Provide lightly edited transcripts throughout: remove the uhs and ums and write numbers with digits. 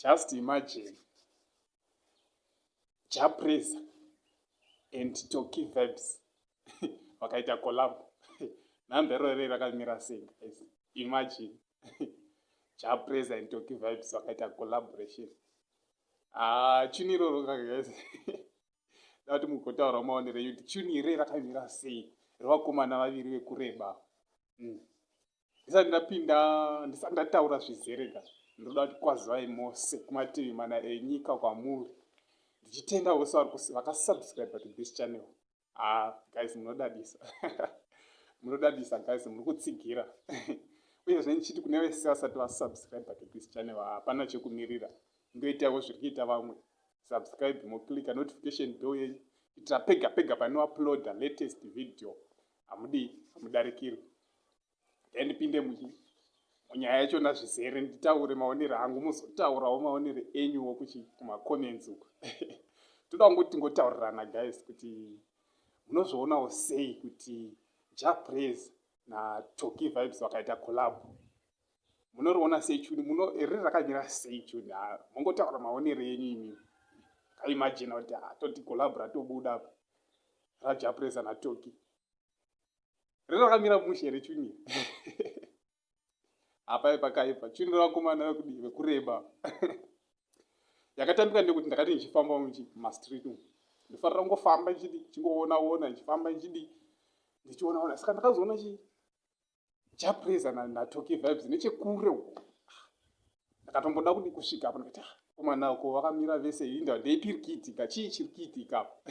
Just imagine Jah Prayzah and Tocky Vibes vakaita collab. Nhamba iroro rakamira sei, guys? Imagine Jah Prayzah and Tocky Vibes vakaita collaboration. Ah, tune iroro, guys. Da kuti mugotaura maonero enyu kuti tune iri rakamira sei, revakomana vaviri vekureba. Ndisati ndapinda, ndisati ndataura zvizere ka, ndinoda kuti kwazivai mose kumativi mana enyika kwamuri, ndichitenda vose vakasubscribe to this channel. Ah guys, munodadisa, munodadisa guys, muri kutsigira. Uyezve ndichiti kune vese vasati vasubscribe to this channel, hapana chekumirira, ndoitawo zviri kuita vamwe. Subscribe, moclicka notification bell yenyu kuitira pega pega panouploada latest video hamudi hamudarikirwi. Then ndipinde munyaya yachona zvizere, nditaure maonero angu, muzotaurawo maonero enyuwo kumacomments uko. Toda kungoti tingotaurirana, guys, kuti munozvionawo sei kuti Jah Prayzah naTocky Vibes vakaita collab. Munoriona sei tune? Muno riri rakamira sei tune? Mongotaura maonero enyu imi. Kaimagina kuti toti collab ratobuda raJah Prayzah naTocky, riri rakamira mushe here tune? Hapai pakaipa tune revakomana vekudi vekureba. Yakatambika ndekuti ndakati ndichifamba mumastreet umu, ndofanira kungofamba ndichidi chingoona ona, ndichifamba ndichidi ndichiona ona, saka ndakazoona chi Jah Prayzah naTocky Vibes nechekure uko. Ndakatomboda kudi kusvika apo, ndikati, "Komana uko vakamira vese, inda ndeipi iri kuitika? Chii chiri kuitika apo?"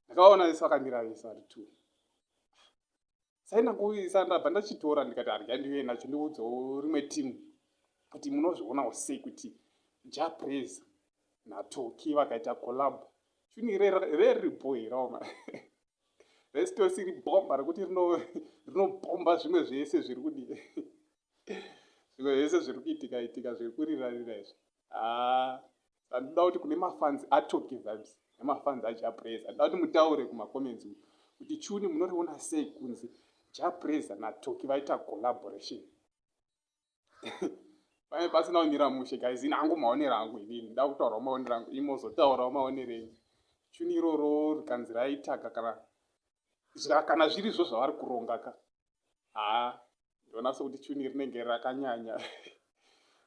Ndakaona vese vakamira vese vari two. Saina kuisa, ndabva ndachitora, ndikati harya ndiuye nacho ndiudzewo rimwe timu kuti munozvionawo sei kuti Jah Prayzah naTocky vakaita collab. Tune reribo here resitosiri bhomba rekuti rinobhomba zvimwe zvese zviri kudii, zvimwe zvese zviri kuitika itika, zviri kurirarira izvi. Haa, ndoda kuti kune mafans aTocky Vibes nemafans aJah Prayzah, ndoda kuti mutaure kumacomments kuti tune munoriona sei kunzi Jah Prayzah naTocky vaita collaboration. Pane pasina kumira mushe, guys. Ini hangu maonero angu, inini nda kutaurawo maonero angu, imozotaurawo maonero enyu. Tune iroro rikanzi raitaka, kana zviri izvo zvavari kuronga ka, haa, ndoona sekuti tune rinenge rakanyanya,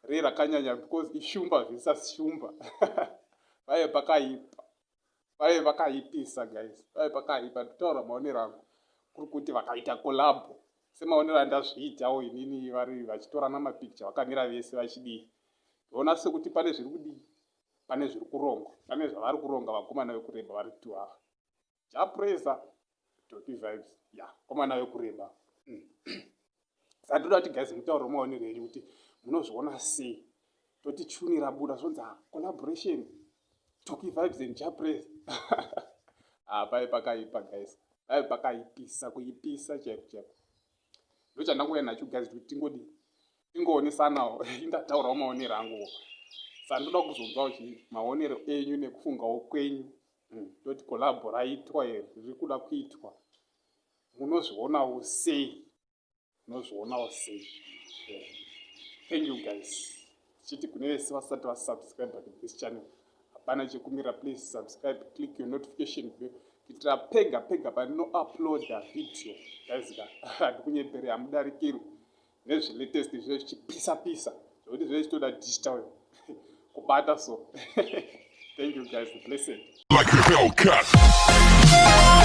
rei rakanyanya, because ishumba versus shumba. Vaive pakaipa, vaive vakaipisa, guys, vaive pakaipa. Nditaura maonero angu kuri kuti vakaita collabo semaonero andazviitawo inini, vari vachitorana mapicture vakamira vese vachidii, ndoona sekuti pane zviri kudii, pane zviri kurongwa, pane zvavari kuronga vakomana vekureba vari two ava, Jah Prayzah, Tocky Vibes ya komana vekureba. Saka ndoda kuti guys mutauriro maonero enyu kuti munozviona sei. Toti tune rabuda, zvonzi collaboration Tocky Vibes and Jah Prayzah. Ah, pai pakaipa, guys, pai pakaipisa, kuipisa chaiko chaiko. Ndochandanguya nacho, guys, kuti tingodi tingoonesanawo, indataurawo maonero anguwo. Saka ndoda kuzonzwawo chi maonero enyu nekufungawo kwenyu. Toti collabo raitwa here, riri kuda kuitwa, munozvionawo sei? Munozvionawo sei? Thank you, guys. Tichiti kune vese vasati vasubscribe to this channel, hapana chekumira, please subscribe, click your notification bell kuitira pega pega paninouploada video. Guys ka, handikunyepere, hamudarikirwi nezvilatest zve zvichipisa pisa zvekuti zve zvichitoda digital kubata. So thank you, guys. Blessed. Like a Hellcat.